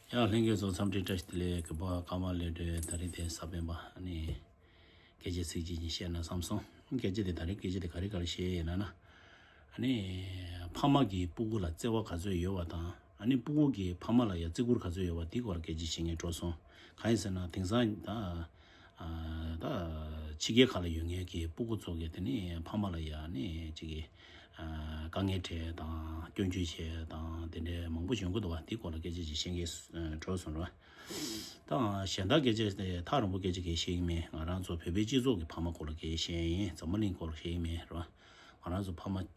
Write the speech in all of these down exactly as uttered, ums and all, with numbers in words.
ཡ་ལྷན་རྒྱས་ཚོ་འཚམས་འདྲི་བཀྲ་ཤིས་བདེ་ལེགས། གུས་པ་ཀརྨ་ལེགས་བཀྲས། ད་རིང་དེ་གཟའ་སྤེན་པ། ཨ་ནི་སྐད་ཆ་ཚིག་གཅིག་ཅིག་བཤད་ན་བསམ་སོང་། སྐད་ཆ་དེ་ད་རིང་སྐད་ཆ་དེ་ག་རེ་ག་རེ་བཤད་ཡིན་ན་ན། ཨ་ནི་ཕ་མ་གིས་སྤུ་གུ་ལ་བརྩེ་བ་ག་ཚོད་ཡོད་པ་དང་། ཨ་ནི་སྤུ་གུ་གིས་ཕ་མ་ལ་ཡ་བརྩི་བཀུར་ག་ཚོད་ཡོད་པ་དེའི་སྐོར་ལ་སྐད་ཆ་བཤད་མཁན་འགྲོ་སོང་། གང་ཡིན་ཟེར་ན་དེང་སང་ད། ཨ་ད་ཕྱི་རྒྱལ་ཁག་ལ་ཡོད་མཁན་གྱི་སྤུ་གུ་ཚོ་གིས་དེ་ནི་ཕ་མ་ལ་ཡ་ནི་ཅིག་གི་ཨ་དཀའ་ངལ་འཕྲད་དང་སྐྱོན་བརྗོད་བྱས་དང་དེ་འདྲའི་མང་པོ་ཞིག་ཡོང་གི་འདུག་བ། དེའི་སྐོར་ལ་སྐད་ཆ་ཅིག་བཤད་མཁན་འགྲོ་སོང་ར། ད་གཞན་དག་སྐད་ཆ་དེ་ཐག་རིང་པོ་སྐད་ཆ་གང་ཡང་བཤད་ཀྱི་མེད། ང་རང་ཚོ་བོད་པའི་སྤྱི་ཚོགས་ཀྱི་ཕ་མ་སྐོར་ལ་སྐད་ཆ་བཤད་ཡིན། འཛམ་བུ་གླིང་སྐོར་ལ་བཤད་ཀྱི་མེད་ར། ང་རང་ཚོ་ཕ་མ་བོད་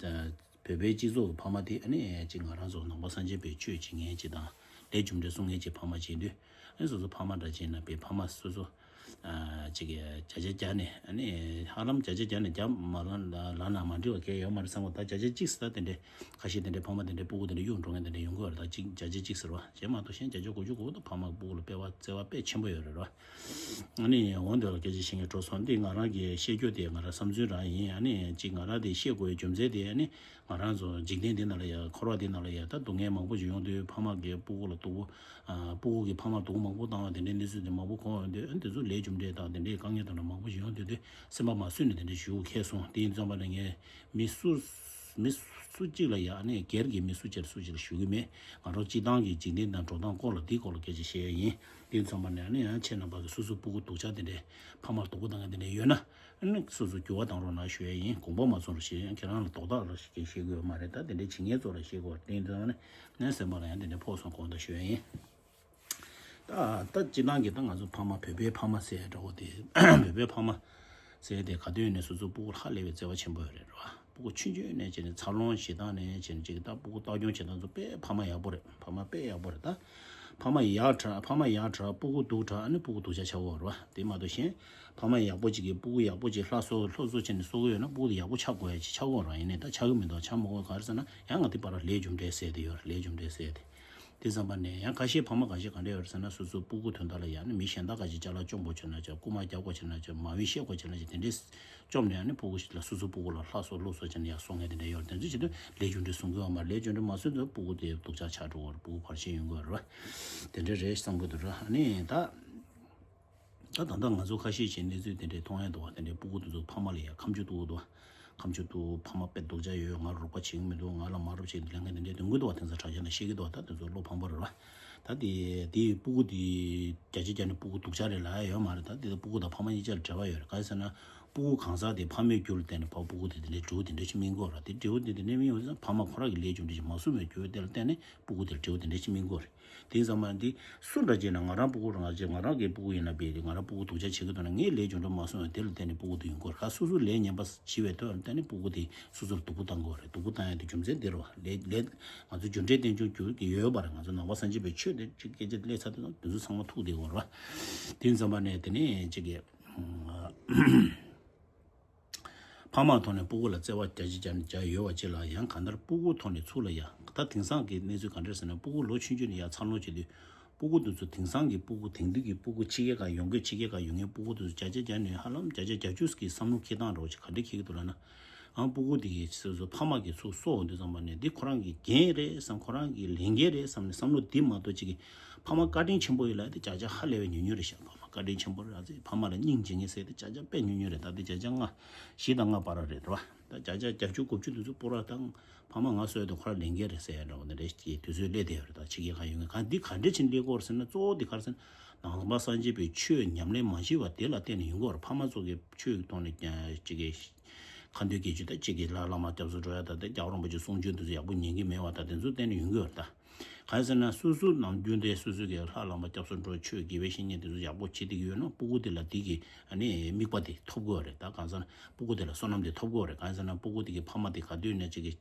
པའི་སྤྱི་ཚོགས་ཀྱི་ཕ་མ་དེ་ཨ་ནི་ཅིག་ང་རང་ཚོ་ནང་པ་སངས་རྒྱས་པའི་ཆོས་བྱེད་མཁན་ཅིག་དང་ལས་རྒྱུ་འབྲས་སྲུང་མཁན་ཅིག་ཕ་མ་བྱེད་དུས། ཨ་ནི་སོ་སོ་ཕ་མ་འདྲ་བྱས་ན་པའི་ཕ་མ་སོ་སོ་ཨ་ཅིག་གི་བརྒྱ་ཆ་བརྒྱ་ནས་ཨ་ནི་ཧ་ལམ་བརྒྱ་ཆ་བརྒྱ་ནས་བརྒྱ་མ་ལ་ལ་ན་མ་འགྲིག་པ་གང་ཡང་ཡོད་མ་རེད་བསམ་གི། ད་བརྒྱ་ཆ་གཅིག་ཟེར་ད་དེ་འདྲའི་ཁ་ཤས་དེ་འདྲའི་ཕ་མ་དེ་འདྲའི་སྤུ་གུ་དེ་འདྲ་གཡུག་འགྲོ་མཁན་དེ་འདྲ་ཡོང་གི་ཡོད་རེད། ད་གཅིག་བརྒྱ་ཆ་གཅིག་ཟེར་བ་བྱས་མ་གཏོགས་གཞན་བརྒྱ་ཆ་དགུ་བཅུ་གོ་ད་ཕ་མ་སྤུ་གུ་ལ་སྤེལ་བ་བརྩེ་བ་དཔེ་ཆེན་པོ་ཡོད་རེད་ར། ཨ་ནི་འོན་ཏེ་ལ་སྐད་ཆ་བཤད་མཁན་འགྲོ་སོང་། འདི་ང་རང་གི་བཤད་རྒྱུ་དེ་ང་རང་བསམ་ཚུལ་རང་ཡིན། ཨ་ནི་ཅིག་ང་རང་དེ་བཤད་དགོས་པའི་རྒྱུ་མཚན་དེ་ཨ་ནི་ང་རང་ཚོ་འཇིག་རྟེན་འདི་ནང་ལ་ཡ་འཁོར་བ་འདི་ནང་ལ་ཡ་ད་སྡུག་བསྔལ་མང་པོ་ཞིག་ཡོང་དུས་ཕ་མ་གིས་སྤུ་གུ་ལ་སྡུག་པོ་ཨ་སྤུ་གུ་གིས་ཕ་མ་སྡུག་པོ་མང་པོ་བཏང་བ་དེ་འདྲའི་གནས་ཚུལ་དེ་མང་པོ་གོ་ཡོང་དུས། ཨ་ནི་དེ་ཚོ་ལས་རྒྱུ་འབྲས་དང་དེ་འདྲའི་དཀའ་ངལ་དང་འདྲ་མང་པོ་ཞིག་ཡོང་དུས་དེ་སེམས་པ་མ་བཟོད་ནས་དེ་འདྲ་ཞུ་ཁེལ་སོང་། དེ་ཡིན་ཙམ་པ་ལ་ངས་མི་སུ་མི་སུ་གཅིག་ལ་ཡ་ཨ་ནི་སྒེར་གྱི་མི་སུ་གཅིག་ལ་སུ་གཅིག་ལ་ཞུ་གི་མེད། ང་རང་སྤྱི་བཏང་གི་འཇིག་རྟེན་དང་འགྲོ་སྟངས་སྐོར་ལ་འདིའི་སྐོར་ལ་སྐད་ཆ་བཤད་ཡ་ཡིན། དེ་ཙམ་པ་ནས་ཨ་ནི་ཡང་ཁྱེད་རྣམ་པ་གི་སོ་སོའི་སྤུ་གུ་སྡུག་ཅག་དེ་འདྲའི་ཕ་མར་སྡུག་པོ་བཏང་མཁན་དེ་འདྲ་ཡོད་ན་ཨ་ནི་སོ་སོ་འགྱུར་བ་བཏང་རོགས་གནང་ཞུ་ཡ་ཡིན། དགོངས་པ་མ་ཚོམ་རོགས་ཞེས་ཁྱེད་རང་ལ་དོགས་དག་རོགས་ཞེས་བཤད་ཀྱི་ཡོད་མ་རེད། ད་དེ་འདྲའི་བྱེད་མཁན་ཚོ་ལ་བཤད་དགོས་པ་དེ་ཡིན་དུས་ཨ་ནི་ངའི་སེམས་པ་ལ་ཡང་དེ་འདྲའི་ཕོག་སོང་དགོངས་དག་ཞུ་ཡ་ཡིན། ད་ད་སྤྱི་བཏང་གི་ད་ང་ཚོ་ཕ་མ་བོད་པའི་ཕ་མ་ཟེར་ཡ་འདྲ་བོ་དེ་བོད་པའི་ཕ་མ་ཟེར་ཡ་དེ་ག་དུས་ནས་སོ་སོ་སྤུ་གུ་ཧ་ལས་པའི་བརྩེ་བ་ཆེན་པོ་ཡོད་རེད་ར། སྤུ་གུ་ཆུང་ཆུང་ནས་བྱས་ནས་འཚར་ལོངས་བྱེད་སྟངས་ནས་བྱས་ནས་ཅིག་ད་སྤུ་གུ་ལྟ་སྐྱོང་བྱེད་སྟངས་ཚོ་དཔེ་ཕ་མ་ཡག་པོ་རེད། ཕ་མ་དཔེ་ཡག་པོ་རེད། ད་ཕ་མ་ཡག་དྲགས་ཕ་མ་ཡག་དྲགས་སྤུ་གུ་སྡུག་དྲགས་ཨ་ནི་སྤུ་གུ་སྡུག་ཅག་ཆགས་ཀྱི་ཡོད་རེད་བ། དེ་མ་གཏོགས་གཞན་ཕ་མ་ཡག་པོ་ཅིག་གིས་སྤུ་གུ་ཡག་པོ་ཅིག་སླར་གསོ་སློབ་གསོ་བྱས་ནས་གསོ་གི་ཡོད་ན་སྤུ་གུ་དེ་ཡག་པོ་ཆགས་དགོས་ཡ་ཅིག་ཆགས་ཀྱི་ཡོད་རེད། ཡིན་ནའི་ད་ཆགས་ཀྱི་མི་འདུག་ཆགས་མ་དགོས། ག་རེ་ཟེར་ན་ཡང་ང་དེ་བར་ལས་རྒྱུ་འབྲས་ཟེར་དེ་ཡོད་རེད། ལས་རྒྱུ་འབྲས་ཟེར་དེ། དེ་ཙམ་པ་ནས་ཡང་ཁ་ཤས་ཕ་མ་ཁ་ཤས་ག་འདྲ་ཡོད་རེད་ཟེར་ན་སོ་སོའི་སྤུ་གུ་དོན་དག་ལ་ཡང་ནི་མི་གཞན་དག་ཁ་ཤས་ཅ་ལག་སྐྱོན་པོ་བྱས་ན་ཅིག་རྐུ་མ་རྒྱག་པོ་བྱས་ན་ཅིག་མ་འོས་བཤད་པོ་བྱས་ན་ཅིག་དེ་འདྲས་བཅོམ་ནས་ཡང་ནི་སྤུ་གུ་ཞིག་ལ་སོ་སོའི་སྤུ་གུ་ལ་ལྷག་བསམ་སློབ་གསོ་བྱས་ནས་ཡར་སོང་མཁན་དེ་འདྲ་ཡོད་རེད། དེ་ཚོ་བྱེད་དུས་ལས་རྒྱུ་འབྲས་བཟུང་གི་ཡོད་མ་རེད། ལས་རྒྱུ་འབྲས་མ་བཟུང་དུས་སྤུ་གུ་དེ་སྡུག་ཅག་ཆགས་འགྲོ་གི་རེད། སྤུ་གུ་བར་ཆད་ཡོང་གི་རེད་བ། དེ་འདྲས་རེད་བསམ་གི་འདུག་ར། ཨ་ནི་ད། ད་ད་ལྟ་ང་ཚོ་ཁ་ཤས་ཀྱིས་གནས་ཚུལ་དེ་འདྲའི་མཐོང་ཡ་འདུག་བ། དེ་འདྲའི་སྤུ་གུ་དེ་ཚོ་ཕ་མ་ལ་ཡ་ཁ་མཆུ་གཏུག་གི་འདུག་བ། ཁ་མཆུ་གཏུག་ཕ་མ་དཔེ་སྡུག་ཅག་ཡོད། ང་རོགས་པ་བྱེད་ཀྱི་མི་འདུག་ང་ལ་མ་རོགས་བྱེད་ལབ་མཁན་དེ་འདྲའི་འདོན་གྱི་འདུག་བ། དེང་སང་དྲ་རྒྱ་ནང་བཤད་ཀྱི་འདུག་བ། ད་དེ་ཚོ་བློ་ཕམ་པ་རེད་བ། ད་དེ་དེ་སྤུ་གུ་དེ་བརྒྱ་ཆ་བརྒྱ་ནས་སྤུ་གུ་སྡུག་ཅག་རེད་ལབ་ཡ་ཡོད་མ་རེད། ད་དེ་སྤུ་གུ་དང་ཕ་མ་གཉིས་ཆར་འབྲེལ་བ་ཡོད་རེད། ག་རེ་ཟེར་ན་སྤུ་གུ་གང་ཟག་དེ་ཕ་མའི་རྒྱུ་ལ་བརྟེན་ནས་ཕ་སྤུ་གུ་དེ་དེ་འདྲའི་འབྲས་བུ་དེ་འདྲ་ཞིག་སྨིན་གྱི་ཡོད་རེད། དེ་འབྲས་བུ་དེ་དེ་འདྲ་སྨིན་ཡོད་ཙང་ཕ་མ་ཁོ་རང་གི་ལས་རྒྱུ་འབྲས་ཞིག་མ་བཟུང་བའི་རྒྱུ་དེ་ལ་བརྟེན་ནས་སྤུ་གུ་དེར་འབྲས་བུ་དེ་འདྲ་ཞིག་སྨིན་གྱི་ཡོད་རེད། དེ་ཙམ་མ་འདི་སུ་འདྲ་བྱས་ན་ང་རང་སྤུ་གུ་རང་བྱས་ང་རང་གི་སྤུ་གུ་ཡིན་ན་བས་ང་རང་སྤུ་གུ་སྡུག་ཅག་བྱེད་ཀྱི་འདུག་ན་ངས་ལས་རྒྱུ་འབྲས་མ་སོང་བས་དེ་ལ་བརྟེན་ནས་སྤུ་གུ་དེ་ཡོང་གི་རེད། ཁ་སོ་སོ་ལས་ངན་པ་བྱེད་པའི་དོན་ལ་བརྟེན་ནས་སྤུ་གུ་དེ་སོ་སོར་སྡུག་པོ་བཏང་གི་རེད། སྡུག་པོ་བཏང་ཡ་དེ་རྒྱུ་མཚན་དེ་རེད་བ། ལས་ལས་ང་ཚོ་རྒྱུ་འབྲས་བསྟན་བཅོས་རྒྱུ་གི་ཡོད་པ་རེད། ང་ཚོ་ནང་པ་སངས་རྒྱས་པའི་ཆོས་དེ་ཅིག་སྐད་ཆ་སླེབས་ཚར་དུས་དེ་ཚོ་ཚང་མ་ཐུག་བསྡད་ཡོད་རེད་བ། དེ་ཙམ་པ་ནས་དེ་ནས་ཅིག་གི་ཕ་མ་ཐོག་ནས་སྤུ་གུ་ལ་བརྩེ་བ་བརྒྱ་ཆ་བརྒྱ་ནས་བརྒྱ་ཡོད་པ་ཅིག་ལ་ཡང་གང་ལྟར་སྤུ་གུ་ཐོག་ནས་ཚུར་ལ་ཡ་ད་དེང་སང་གི་གནས་ཚུལ་ག་འདྲ་ཟེར་ན་སྤུ་གུ་ལོ་ཆུང་ཆུང་ནས་ཡ་འཚར་ལོངས་བྱེད་དུས་སྤུ་གུ་དེ་ཚོ་དེང་སང་གི་སྤུ་གུ་དེང་དུས་ཀྱི་སྤུ་གུ་ཕྱི་རྒྱལ་ཁག་ཡོང་གི་ཕྱི་རྒྱལ་ཁག་ཡོང་མཁན་སྤུ་གུ་དེ་ཚོ་བརྒྱ་ཆ་བརྒྱ་ནས་ཧ་ལམ་བརྒྱ་ཆ་བརྒྱད་ཅུ་གི་བསམ་བློ་འཁྱེར་སྟངས་འདྲ་བོ་ཅིག་ག་འདྲ་འཁྱེར་གྱི་འདུག་ལབ་ན། ཨང་སྤུ་གུ་དེ་གི་སོ་སོ་ཕ་མ་གིས་ཚུར་གསོ་འོང་དུས་ཙམ་པ་ནས་འདི་ཁོ་རང་གི་འགན་རེད་བསམ་ཁོ་རང་གི་ལས་འགན་རེད་བསམ་ནས་བསམ་བློ་འདི་མ་གཏོགས་ཅིག་གི་ཕ་མ་བཀའ་དྲིན་ཆེན་པོ་ཡིན་ལབ་དེ་བརྒྱ་ཆ་ཧ་ལས་པའི་ཉུང་ཉུང་རེད་ཤག་ཕ་མ་བཀའ་དྲིན་ཆེན་པོ་རེད། ཨ་ཙི་ཕ་མ་ལ་སྙིང་རྗེ་ངེས་ཟེར་དེ་བརྒྱ་ཆ་དཔེ་ཉུང་ཉུང་རེད། ད་དེ་བརྒྱ་ཆ་ལྔ་བཞི་དང་ལྔ་བར་རེད་རེད་བ། ད་བརྒྱ་ཆ་བརྒྱད་ཅུ་དགུ་བཅུ་དེ་ཚོ་སྤུ་ར་དང་ཕ་མ་ང་གསོས་དེ་ཁོ་ར་ལས་འགན་རེད་ཟེར་ཡ་འདྲ་བོ་འདི་འདྲ་ཞིག་དུས་ཚོད་སླེབས་བསྡད་ཡོད་རེད། ད་ཕྱི་རྒྱལ་ཁག་ཡོང་མཁན་གང་འདི་ག་འདྲ་ཕྱིན་སླེབས་ཀྱི་ཡོད་རེད་ཟེར་ན་གཙོ་བོ་འདི་ག་རེ་ཟེར་ན་ནང་པ་སངས་རྒྱས་པའི་ཆོས་ཉམས་ལེན་མ་བྱས་པ་དེ་ལ་བརྟེན་ནས་ཡོང་གི་ཡོད་རེད། ཕ་མ་ཚོ་གི་ཆོས་ཀྱི་ཐོག་ནས་ཀྱང་ཅིག་གི་ཁ་འདོན་དགེ་སྦྱོར་དང་གཅིག་གིས་ལྷ་བླ་མ་སྐྱབས་སུ་འགྲོ་ཡ་དང་དེ་རྒྱལ་བ་རིན་པོ་ཆེ་གསུང་ཆོས་དེ་ཚོ་ཡག་པོ་ཉན་གྱི་མེད་པ་དང་དེ་ཚོ་བརྟེན་ནས་ཡོང་གི་ཡོད་རེད་ད། གང་ཡིན་ཟེར་ན་སོ་སོ་ནམ་རྒྱུན་དེ་སོ་སོ་གིས་ལྷ་བླ་མ་སྐྱབས་སུ་འགྲོ་ཆོས་དགེ་བའི་བཤེས་གཉེན་དེ་ཚོ་ཡག་པོ་བྱེད་བསྡད་ཀྱི་ཡོད་ན་སྤུ་གུ་དེ་ལ་དེ་གི་ཨ་ནི་དམིགས་པ་དེ་ཐོབ་ཀྱི་ཡོད་རེད། ད་གང་ཟེར་ན་སྤུ་གུ་དེ་ལ་བསོད་ནམས་དེ་ཐོབ་ཀྱི་ཡོད་རེད། གང་ཡིན་ཟེར་ན་སྤུ་གུ་དེ་གི་ཕ་མ་དེ་ག་དུས་ནས་གཅིག་གི་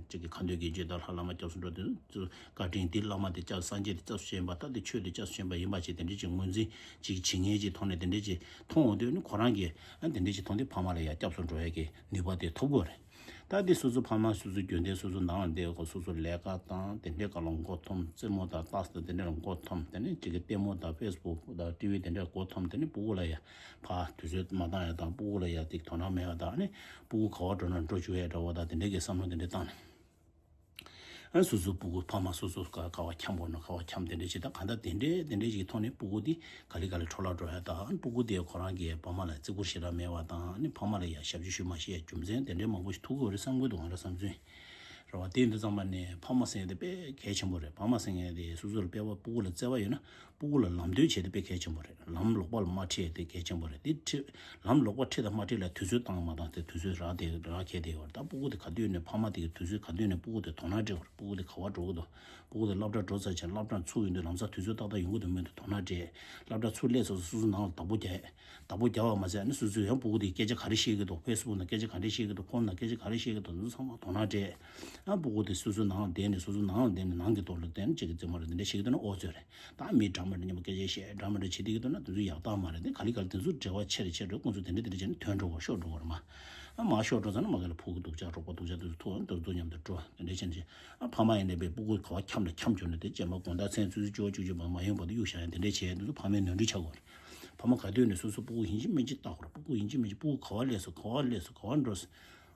གཅིག་གི་ཁ་འདོན་དགེ་སྦྱོར་དང་ལྷ་བླ་མ་སྐྱབས་སུ་འགྲོ་དེ་ཚོ་བཀའ་དྲིན་དེ་བླ་མ་དེ་སྐྱབས་སངས་རྒྱས་དེ་སྐྱབས་སུ་བྱིན་པ་ད་དེ་ཆོས་དེ་སྐྱབས་སུ་བྱིན་པ་ཡིན་པ་ཅིག་དེ་འདྲ་ཅིག་ངོས་འཛིན་ཅིག་བྱེད་མཁན་ཅིག་ཐོག་ནས་དེ་འདྲ་ཅིག་མཐོང་འོང་དུས་ནི་ཁོ་རང་གིས་ཨ་དེ་འདྲ་ཅིག་མཐོང་དུས་ཕ་མ་ལ་ཡང་སྐྱབས་སུ་འགྲོ་ཡ་གི་ནུས་པ་དེ་ཐོབ་ཀྱི་ཡོད་རེད། ད་དེ་སོ་སོ་ཕ་མ་སོ་སོ་རྒྱུན་ལྡན་སོ་སོ་ནང་ལ་བསྡད་ཡོད་སོ་སོ་ལས་ཀ་དང་དེ་འདྲའི་སྐབས་ལ་མགོ་འཐོམ། རྩེད་མོ་དང་ཏག་ཏག་དེ་འདྲ་ལ་མགོ་འཐོམ། དེ་ནས་གཅིག་གི་ལྟད་མོ་དང་ཕེ་སི་བུག་དང་ཊི་ཝི་དེ་འདྲ་མགོ་འཐོམ། དེ་ནས་སྤུ་གུ་ལ་ཡ་ཕར་དུས་ཚོད་མ་བཏང་ཡ་དང་སྤུ་གུ་ལ་ཡ་ཏིག་དོ་སྣང་མེད་པ་དང་ནི་སྤུ་གུ་ག་བ་འགྲོ་ན་འགྲོ་བཅུག་ཡ་འདྲ་བོ་དང་དེ་འདྲའི་གི་བསམ་བློ་དེ་འདྲ་བཏང་ནས། ཨ་སོ་སོ་སྤུ་གུ་ཕ་མ་སོ་སོ་ག་ག་བ་འཁྱམ་དགོས་ན་ག་བ་འཁྱམ་དེ་འདྲས་ཅིག་དང་གང་ལྟར་དེ་འདྲས་དེ་འདྲས་ཅིག་ཐོག་ནས་སྤུ་གུ་དེ་ག་ལེ་ག་ལེ་འཕྲོ་བརླག་འགྲོ་ཡ་དང་ཨ་སྤུ་གུ་དེ་ཁོ་རང་གི་ཕ་མ་ལ་བརྩི་བཀུར་ཞེ་དྲག་མེད་པ་དང་ཨ་ནི་ཕ་མ་ལ་ཡ་ཞབས་ཕྱི་ཞུ་མ་ཤེས་ཡ་རྒྱུ་མཚན་དེ་འདྲས་མང་པོ་ཞིག་ཐུག་གི་ཡོད་རེད་བསམ་གི་འདུག་ང་རང་བསམ་ཚུལ་རེད་བ། དེ་ཡིན་དུས་ཙམ་པ་ནས་ཕ་མ་ཟེར་ཡ་དེ་དཔེ་གལ་ཆེན་པོ་རེད། ཕ་མ་ཟེར་ཡ་དེ་སོ་སོར་དཔེ་བ་སྤུ་གུ་ལ་བརྩེ་བ་ཡོད་ན་སྤུ་གུ་ལ་ལམ་སྟོན་བྱེད་དེ་དཔེ་གལ་ཆེན་པོ་རེད། ལམ་ལོག་པ་ལ་མ་ཁྲིད་དེ་གལ་ཆེན་པོ་རེད། དེ་ཁྲིད་ལམ་ལོག་པ་ཁྲིད་དང་མ་ཁྲིད་ལ་དུས་ཚོད་བཏང་མ་བཏང་དེ་དུས་ཚོད་རག་དེ་རག་ཁྱེར་དེ་ཡོད་རེད། ད་སྤུ་གུ་དེ་ག་དུས་ནས་ཕ་མ་དེ་གི་དུས་ཚོད་ག་དུས་ནས་སྤུ་གུ་དེ་དོ་སྣང་སྤྲད་དགོས་རེད། སྤུ་གུ་དེ་ག་བ་འགྲོ་གི་འདུག་སྤུ་གུ་དེ་སློབ་གྲྭ་འགྲོ་ཚར་ཕྱིན་སློབ་གྲྭ་ཚུགས་ཡོང་དུས་ལམ་སང་དུས་ཚོད་ཏག་ཏག་ཡོང་གི་འདུག་མི་འདུག་དོ་སྣང་སྤྲད། སློབ་གྲྭ་ཚུགས་སླེབས་ཚར་སོ་སོ་ནང་ལ་བདག་པོ་རྒྱག་ཡས། བདག་པོ་རྒྱག་པ་མ་ཟད་ཨ་ནི་སོ་སོས་ཡང་སྤུ་གུ་དེ་སྐད་ཆ་ག་རེ་བཤད་ཀྱི་འདུག་ཕེ་སི་བུག་ནང་སྐད་ཆ་ག་རེ་བཤད་ཀྱི་འདུག་ཁོང་ནང་སྐད་ཆ་ག་རེ་བཤད་ཀྱི་འདུག་འདི་ཚོ་ཚང་མ་དོ་སྣང་སྤྲད། ཨ་སྤུ་གུ་དེ་སོ་སོ་ནང་ལ་བསྡད་ནས་སོ་སོ་ནང་ལ་བསྡད་ནས་ནང་གི་ཐོག་ལ་བསྡད་ནས་ཅིག་གི་རྩེད་མོ་རེ་འདི་འདྲ་བཤད་ཀྱི་འདུག་ན་ཨོ་ཙི་རེད། ད་མི་འདྲ་མི་འདྲ་མཉམ་པོ་སྐད་ཆ་བཤད་འདྲ་མི་འདྲ་བྱེད་བསྡད་ཀྱི་འདུག་ན་དེ་ཚོ་ཡག་རྟགས་མ་རེད། དེ་ག་ལེ་ག་ལེ་དེ་ཚོ་འབྲེལ་བ་ཆེ་རེ་ཆེ་རེ་ཁོང་ཚོ་དེ་འདྲ་དེ་འདྲ་བྱས་ནས་ཐོན་འགྲོ་བ་ཤོར་འགྲོ་བ་རེད་མ། ཨ་མ་ཤོར་འགྲོ་ཙང་ན་མ་ག་ལ་ཕྲུ་གུ་སྡུག་ཅག་རོགས་པ་སྡུག་ཅག་དེ་ཚོ་ཐུག་འོང་དེ་ཚོ་མཉམ་དུ་འགྲོ་དེ་འདྲ་བྱས་ནས་ཨ་ཕ་མ་ཡིན་ནའི་པའི་སྤུ་གུ་ག་བ་འཁྱམ་ན་འཁྱམ་གྱུར་ནས་དེ་རྗེས་མ་དགོང་དག་མཚན་ཆུ་ཚོད་བཅུ་པ་བཅུ་གཅིག་པ་མ་ཡོང་བར་དུ་གཡུག་བཞག་ཡ་དེ་འདྲ་བྱས་དེ་ཚོ་ཕ་མའི་ནོར་འཁྲུལ་ཆགས་དགོས་རེད། ཕ་མ་ག་དུས་ནས་སོ་སོ་སྤུ་གུ་ཡིན་གཅིག་མིན་གཅིག་ལྟ་དགོས་རེད། སྤུ་གུ་ཡིན་གཅིག་མིན་གཅིག་སྤུ་གུ་ག་བ་སླེབས་སོང་ག་བ་སླེབས་སོང་ག་བ་འགྲོ་སོང་།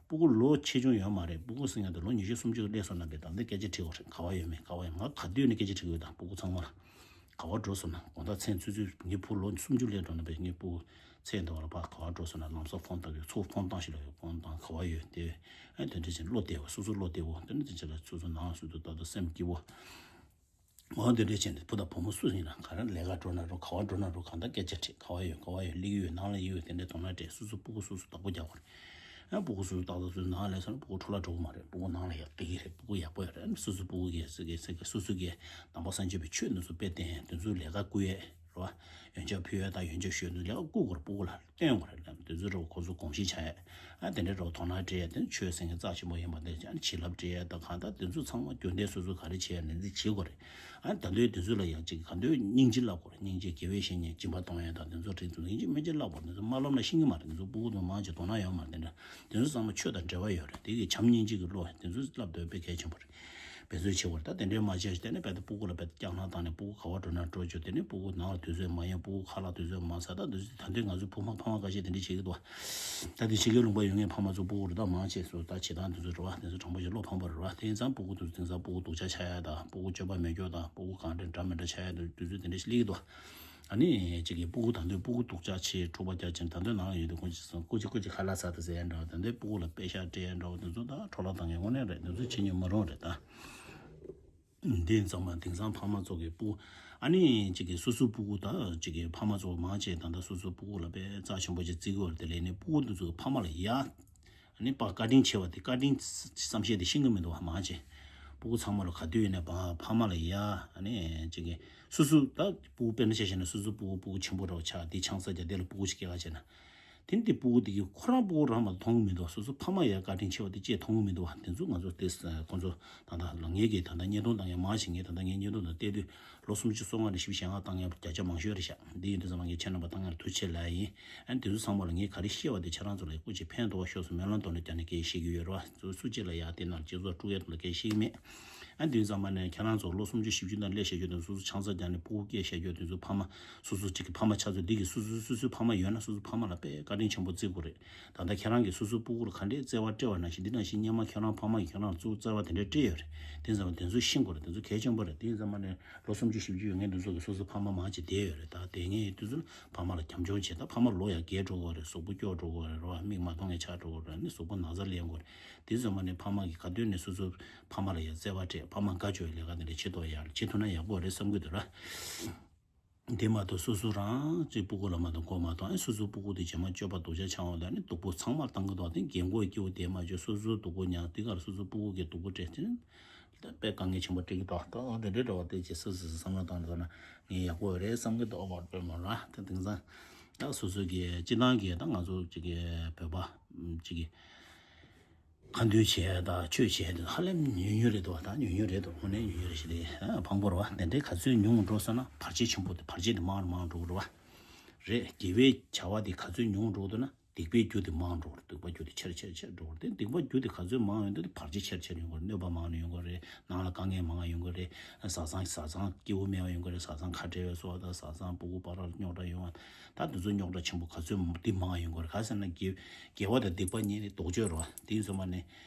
སྤུ་གུ་ལོ་ཆེ་ཆུང་ཡོད་མ་རེད། སྤུ་གུ་ཟེར་མཁན་དེ་ལོ་ཉི་ཤུ་སུམ་ཅུ་སླེབས་སོང་ན་པས་ད་ལྟ་སྐད་ཆ་དྲིས་དགོས་རེད། ག་བ་ཡོད་མེད་ག་བ་ཡོད་ང་ག་དུས་ནས་སྐད་ཆ་དྲི་གི་ཡོད་དང་སྤུ་གུ་ཚང་མ་ལ། ག་བ་འགྲོ་སོང་ན་དགོང་དག་མཚན་ཆུ་ཚོད་ངའི་བུ་ལོ་སུམ་ཅུ་སླེབས་འགྲོ་ན་པས་ངའི་སྤུ་གུ་ཚེ་འདི་བ་ལ་ཕར་ག་བ་འགྲོ་སོང་ན་ལམ་སང་ཕོན་བཏང་གི་ཚུར་ཕོན་བཏང་ཞིག་ལ་ཡོད་ཕོན་བཏང་ག་བ་ཡོད་དེ། ཨ་དེ་འདྲ་བྱས་ནས་བློ་བདེ་བོ་སོ་སོ་བློ་བདེ་བོ་དེ་འདྲ་བྱས་ལ་སོ་སོ་ནང་སོ་སོ་ད་ལྟ་སེམས་སྐྱིད་བོ། འོ་དེ་འདྲ་བྱས་ནས་བུ་དང་བུ་མོ་སུ་ཡིན་ན་ག་རེ་ལས་ཀ་འགྲོ་ན་རུང་ག་བ་འགྲོ་ན་རུང་གང་ལྟར་སྐད་ཆ་དྲིས་ག་བ་ཡོད་ག་བ་ཡོད་སླེབས་ཀྱི་ཡོད་ནང་ལ་ཡོད་དེ་འདྲ་དོ་སྣང་སྤྲད་སོ་སོ་སྤུ་གུ་སོ་སོ་བདག་པོ་རྒྱག་དགོས་རེད། ཨ་སྤུ་གུ་སོ་སོ་ཏག་ཏག་སོ་སོ་ནང་ལ་སོང་ན་སྤུ་གུ་འཕྲོ་བརླག་འགྲོ་གི་མ་རེད། སྤུ་གུ་ནང་ལ་ཡག་བསྡད་ཀྱི་རེད། སྤུ་གུ་ཡག་པོ་ཡོད་རེད། ཨ་ནི་སོ་སོ་སྤུ་གུ་གི་སེ་གི་སེ་གི་སོ་སོ་གི་ནང་པ་སངས་རྒྱས་པའི་ཆོས་འདི་ཚོ་དཔེ་བསྟན་དེ་ཚོ་ལས་ཀ་བསྐུལ་ཡས་རེད་བ། ཡོན་ཆབ་ཕུལ་ཡས་དང་ཡོན་ཆབ་ཞུ་ཡས་འདི་ལས་ཀ་བསྐུལ་དགོས་རེད། སྤུ་གུ་ལ་སྟོན་དགོས་རེད་ལབ་དེ་ཚོ་རེད་བ། ཁོ་ཚོ་དགོངས་བཞེས་བྱ་ཡས་ཨ་དེ་འདྲ་རེད་བ། དོ་སྣང་སྤྲད་ཡས་དེ་ཆོས་ཟེར་མཁན་རྩ་ཆེན་པོ་ཡིན་པ་དེ་ཨ་ནི་བྱིན་རླབས་སྤྲད་ཡས་དང་གང་ལྟར་དེ་ཚོ་ཚང་མ་རྒྱུན་ལྡན་སོ་སོ་ག་རེ་བྱེད་ཡས་ནན་འཛིན་བྱེད་དགོས་རེད། ཨ་ད་དུང་དེ་ཚོ་ལ་ཡང་ཅིག་ག་དུས་སྙིང་རྗེ་བསླབ་དགོས་རེད། སྙིང་རྗེ་དགེ་བའི་བཤེས་གཉེན་སྦྱིན་པ་གཏོང་ཡས་དང་དེ་ཚོ་རེད་དུས་ཡིན་གཅིག་མིན་གཅིག་བསླབ་དགོས་རེད། དེ་ཚོ་མ་བསླབ་ན་ཤེས་ཀྱི་མ་རེད། དེ་ཚོ་སྤུ་གུ་ཚོ་མང་ཆེ་དོ་སྣང་ཡོད་མ་རེད། དེ་འདྲ་དེ་ཚོ་ཚང་མ་ཆོས་དང་འབྲེལ་བ་ཡོད་རེད། དེ་གི་བྱམས་སྙིང་རྗེ་གི་བློ་དེ་ཚོ་བསླབ་དགོས་དཔེ་གལ་ཆེན་པོ་རེད། འབད་རྩོལ་བྱེད་དགོས་རེད། ད་དེ་འདྲའི་མ་བྱས་ཤིག་དེ་ནས་རྦད་དེ་སྤུ་གུ་ལ་རྦད་དེ་སྐྱག་ལངས་བཏང་ནས་སྤུ་གུ་ག་བ་འགྲོ་ན་འགྲོ་བཅུག་དེ་ནས་སྤུ་གུ་ནང་ལ་དུས་ཚོད་མ་ཡོང་སྤུ་གུ་ཁ་ལག་དུས་ཚོད་མ་ཟ། ད་དུས་ཚོད་ད་དུས་ང་ཚོའི་བུ་མ་ཕ་མ་ཁ་ཤས་དེ་འདྲ་བྱེད་ཀྱི་འདུག་ད་དེ་ཕྱི་རྒྱལ་ལུང་པ་ཡོད་མཁན་ཕ་མ་ཚོ་སྤུ་གུ་རུ་ད་མང་ཆེ་སུ་ད་བྱེད་སྟངས་དེ་ཚོ་རེད་བ། དེ་ཚོ་དྲང་པོ་ཞིག་བློ་ཕངས་པ་རེད་བ། དེ་ཡིན་ཙང་སྤུ་གུ་དེ་ཚོ་དེང་སང་སྤུ་གུ་སྡུག་ཅག་ཆགས་ཡ་དང་སྤུ་གུ་སྤྱོད་པ་མེད་སྐྱོ་དང་སྤུ་གུ་གང་འདྲ་འདྲ་མི་འདྲ་ཆགས་ཡ་དུས་ཚོད་དེ་འདྲ་ཞིག་སླེབས་ཀྱི་འདུག་ཨ་ནི་གཅིག་གིས་སྤུ་གུ་ད་དུང་སྤུ་གུ་སྡུག་ཅག་ཆེ་འཁྲུག་པ་རྒྱག་ཅིང་ད་དུང་ནང་ལ་ཡོད་དུས་ཁོང་ཅིག་སོང་སྐུ་མཁྱེན་སྐུ་མཁྱེན་ཁ་ལག་ཟ་དུ་ཟེར་ཡ་འདྲ་བ། ད་ལྟའི་སྤུ་གུ་ལ་པེ་ཤག་སྤྲད་ཡ་འདྲ་བ་དེ་ཚོ་ད་འཕྲོ་བརླག་བཏང་ཡ་དངོས་གནས་རེད། དེ་ཚོ་བྱེད་ཉན་མ་རུང་རེད་ད། འདི་ཙམ་མ་དེང་སང་ཕ་མ་ཚོ་གི་སྤུ་ཨ་ནི་གཅིག་གིས་སོ་སོའི་སྤུ་གུ་ད་གཅིག་གིས་ཕ་མ་ཚོ་མང་ཆེ་ད་ལྟ་སོ་སོའི་སྤུ་གུ་ལ་དཔེ་རྩ་ཆེན་པོ་ཅིག་བརྩི་གི་ཡོད་རེད། དེ་ལས་ནི་སྤུ་གུ་འདི་ཚོ་གི་ཕ་མ་ལ་ཡ། ཨ་ནི་ཕར་བཀའ་དྲིན་ཆེ་བ་དེ་བཀའ་དྲིན་བསམ་ཤེས་དེ་ཤེས་ཀྱི་མི་འདུག་བ། མང་ཆེ་སྤུ་གུ་ཚང་མ་ལ་ག་དུས་ཡིན་ནའི་ཕ་ཕ་མ་ལ་ཡ། ཨ་ནི་གཅིག་གིས་སོ་སོ་ད་སྤུ་གུ་དཔེར་ན་ཆ་བཞག་ན་སོ་སོའི་སྤུ་གུ་སྤུ་གུ་ཆེན་པོ་འདྲ་བོ་ཆགས་དེ་ཆང་ས་རྒྱག་དེ་ལ་སྤུ་གུ་ཞིག་སྐྱེ་ག་བྱས་ན། དེ་ནི་དེ་སྤུ་གུ་དེ་གིས་ཁོ་རང་སྤུ་གུ་རང་མ་མཐོང་གི་མི་འདུག་སོ་སོ་ཕ་མ་ཡ་བཀའ་དྲིན་ཆེ་བ་དེ་ཅེས་མཐོང་གི་མི་འདུག་བ། དེ་ཚོ་ང་ཚོ་དེ་ཁོང་ཚོ་ད་ལྟ་ལ་ངེད་ཀྱིས་ད་ལྟ་བརྙན་ཐུང་བཏང་ཡ་མང་ཞིག་ངས་ད་ལྟ་ངའི་བརྙན་ཐུང་དང་བལྟས་དུས་ལོ་སུམ་ཅུ་སོ་ལྔ་ནས་བཞི་བཅུ་ཞེ་ལྔ་བཏང་ཡ་བརྒྱ་ཆ་མང་ཤོས་རེད་ཤག་འདི་ཡིན་དུས་ཙམ་པ་ངས་ཁྱེད་རྣམ་པ་ལྟ་ང་ལ་ཐུགས་རྗེ་ཆེ་ལབ་ཡིན། ཨ་ནི་དེ་ཚོ་ཚང་མ་ལ་ངས་ག་རེ་བཤད་པ་དེ་ཁྱེད་རང་ཚོ་ལ་སྐུ་མཁྱེན་ཕན་ཐོགས་པ་ཤོག་སུ་མེ་ལོང་དོན་ལ་རྒྱ་ནས་སྐད་བཤད་ཀྱི་ཡོད་རེད་བ། སུ་སུ་གཅིག་ལ་ཡ་དེ་ནང་ལ་སྤྱི་ཚོགས་དཀྲུག་ཡ་དེ་ལ་སྐད་བཤད་ཀྱི་མེད། ཨ་འདི་ཙམ་པ་ནས་ཁྱེད་རང་ཚོ་ལོ་སུམ་ཅུ་བཞི་བཅུ་ནང་སླེབས་བཞག་རྒྱུ་དང་སོ་སོ་ཆང་ས་རྒྱག་ནས་སྤུ་གུ་སྐྱེས་བཞག་རྒྱུ་དེ་ཚོ་ཕ་མ་སོ་སོ་གཅིག་གི་ཕ་མ་ཆགས་ཚོད་འདི་གི་སོ་སོ་སོ་སོའི་ཕ་མ་ཡོད་ན་སོ་སོའི་ཕ་མ་ལ་དཔེ་བཀའ་དྲིན་ཆེན་པོ་བརྩི་དགོས་རེད། ད་ལྟ་ཁྱེད་རང་གིས་སོ་སོའི་སྤུ་གུ་ལ་ག་འདྲའི་བརྩེ་བ་སྤྲད་པ་ནང་བཞིན་འདི་ནང་བཞིན་སྔོན་མ་ཁྱེད་རང་ཕ་མ་གིས་ཁྱེད་རང་ཚོ་བརྩེ་བ་དེ་འདྲ་སྤྲད་ཡོད་རེད། དེ་ཙམ་པ་དེ་ཚོ་ཤེས་དགོས་རེད། དེ་ཚོ་གལ་ཆེན་པོ་རེད། དེ་ཙམ་པ་ནས་ལོ་སུམ་ཅུ་བཞི་བཅུ་ཡོད་མཁན་དེ་ཚོ་གིས་སོ་སོའི་ཕ་མ་མང་ཆེ་བསྡད་ཡོད་རེད། ད་དེ་ངས་དུས་ཚོད་ཕ་མ་ལ་བྱམས་སྐྱོང་བྱེད། ད་ཕ་མ་ལོ་ཡང་རྒས་འགྲོ་གི་རེད། གཟུགས་པོ་སྐྱོ་འགྲོ་གི་རེད་རོ། མིག་མ་མཐོང་མཁན་ཆགས་འགྲོ་གི་རེད། ནི་གཟུགས་པོ་ན་ཚ་ལེན་དགོས་རེད། དེ་ཙམ་པ་ནས་ཕ་མ་གིས་ག་དུས་ནས་སོ་སོའི་ཕ་མ་ལ་ཡང་བརྩེ་བ་སྤྲད་ཕ་མ་དགའ་བཅུག་ལས་ཀ་དེ་འདྲ་བྱེད་ཐུབ་ཡག་བྱེད་ཐུབ་ན་ཡག་པོ་རེད་བསམ་གི་འདུག་ར། དེ་མ་གཏོགས་སོ་སོ་རང་གཅིག་སྤུ་གུ་ལ་མ་གཏོགས་མགོ་མ་གཏོགས་ཨ་སོ་སོའི་སྤུ་གུ་དེ་རྗེས་མ་སྤྱོད་པ་སྡུག་ཅག་ཆགས་འོང་ལ་ནི་སྡུག་པོ་ཚང་མར་བཏང་གི་འདུག་དེ་རྒན་གོག་སྐྱེ་བོ་དེ་མ་བྱོས་སོ་སོའི་སྡུག་པོ་མྱངས་དེ་གར་སོ་སོའི་སྤུ་གུ་གི་སྡུག་པོ་སྤྲད་ཅིང་ད་དཔེ་དཀའ་ངལ་ཆེན་པོ་འཕྲད་ཀྱི་འདུག་ད་འོ་དེ་འདྲའི་འདྲ་བ་དེ་ཅིག་སོ་སོས་བསམ་བློ་བཏང་འདུག་ན་ངས་ཡག་པོ་རེད་བསམ་གི་འདུག་དཔེ་མ་ར་ད་དེང་སང་ད་སོ་སོ་གི་སྤྱི་བཏང་གི་ད་ང་ཚོ་གཅིག་གི་བོད་པ་གཅིག་གི་ཁ་འདོན་བྱས་དང་ཆོས་བྱས་དེ་ཧ་ལས་ཉུང་ཉུང་རེད་འདུག་ད་ཉུང་ཉུང་རེད་འདུག་དངོས་གནས་ཉུང་ཉུང་རེད་ཞེས་རེད། ཕངས་པོ་རེད་བ། དེ་འདྲའི་ག་ཚོད་ཉུང་འགྲོ་སོང་ན་བར་ཆད་ཆེན་པོ་དེ་བར་ཆད་དེ་མང་རུ་མང་རུ་འགྲོ་གི་རེད་བ། རེད། དགེ་བའི་བྱ་བ་དེ་ག་ཚོད་ཉུང་འགྲོ་འདུག་ན་སྡིག་པའི་རྒྱུ་དེ་མང་འགྲོ་གི་རེད། སྡིག་པ་རྒྱུ་དེ་ཆེར་ཆེར་ཆེར་འགྲོ་གི་རེད། དེ་སྡིག་པ་རྒྱུ་དེ་ག་ཚོད་མང་ཡོང་དུས་དེ་བར་ཆད་ཆེར་ཆེར་ཡོང་གི་རེད། གནོད་པ་མང་རུ་ཡོང་གི་རེད། ནང་ལ་དཀའ་ངལ་མང་ཡོང་གི་རེད། བཟའ་ཚང་བཟའ་ཚང་སྐྱིད་པོ་མེད་པ་ཡོང་གི་རེད། བཟའ་ཚང་ཁ་བྲལ་བའི་སོགས་དང་བཟའ་ཚང་སྤུ་གུ་བར་ལ་རྙོག་དྲ་ཡོང་བ་ད་དེ་ཚོ་རྙོག་དྲ་ཆེན་པོ་ག་ཚོད་འདི་མང་ཡོང་གི་རེད། ག་ཟེར་ན་དགེ་དགེ་བ་དང་སྡིག་པ་གཉིས་ནི་ལྡོག་ཕྱོགས་རེད་བ། དེ་ཡིན་ཙང་མ་ནི།